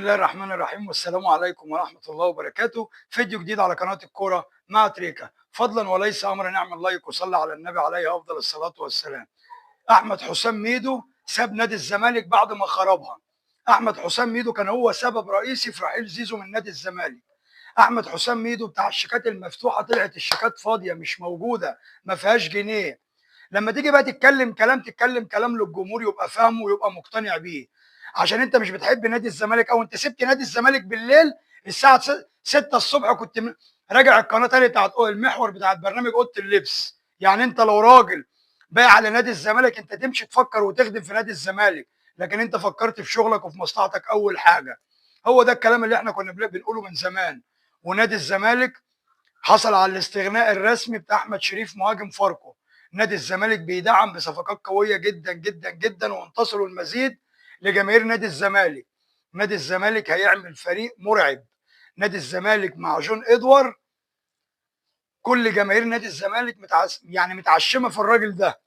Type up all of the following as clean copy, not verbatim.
الله الرحمن الرحيم، والسلام عليكم ورحمة الله وبركاته. فيديو جديد على قناة الكورة مع تريكا. فضلا وليس أمرا نعمل like وصلى على النبي عليه أفضل الصلاة والسلام. أحمد حسام ميدو ساب نادي الزمالك بعد ما خربها. أحمد حسام ميدو كان هو سبب رئيسي في رحيل زيزو من نادي الزمالك. أحمد حسام ميدو بتاع الشيكات المفتوحة، طلعت الشيكات فاضية مش موجودة، ما فيهاش جنيه. لما تيجي بقى تتكلم كلام، تتكلم كلام للجمهور يبقى فاهمه ويبقى مقتنع بيه، عشان انت مش بتحب نادي الزمالك، او انت سبت نادي الزمالك بالليل الساعة 6 الصبح، كنت راجع القناة تاني بتاعت المحور بتاعت برنامج اوضة اللبس. يعني انت لو راجل بايع على نادي الزمالك انت تمشي تفكر وتخدم في نادي الزمالك، لكن انت فكرت في شغلك وفي مصلحتك اول حاجة. هو ده الكلام اللي احنا كنا بنقوله من زمان. ونادي الزمالك حصل على الاستغناء الرسمي بتاع احمد شريف مهاجم فاركو. نادي الزمالك بيدعم بصفقات قوية جدا جدا جدا، وانتصروا المزيد لجماهير نادي الزمالك. نادي الزمالك هيعمل فريق مرعب. نادي الزمالك مع جون ادوار، كل جماهير نادي الزمالك يعني متعشمه في الراجل ده،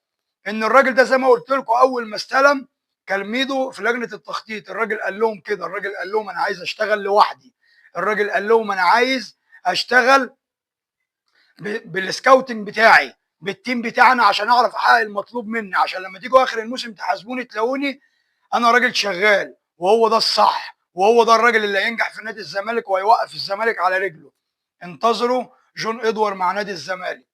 ان الراجل ده زي ما قلت لكم اول ما استلم كان ميدو في لجنة التخطيط، الراجل قال لهم كده، الراجل قال لهم انا عايز اشتغل لوحدي، الراجل قال لهم انا عايز اشتغل بال scouting بتاعي، بال team بتاعنا، عشان اعرف احقق المطلوب مني، عشان لما تيجوا اخر الموسم تحاسبوني تلاقوني انا راجل شغال. وهو ده الصح، وهو ده الراجل اللي هينجح في نادي الزمالك وهيوقف الزمالك على رجله. انتظروا جون ادوار مع نادي الزمالك.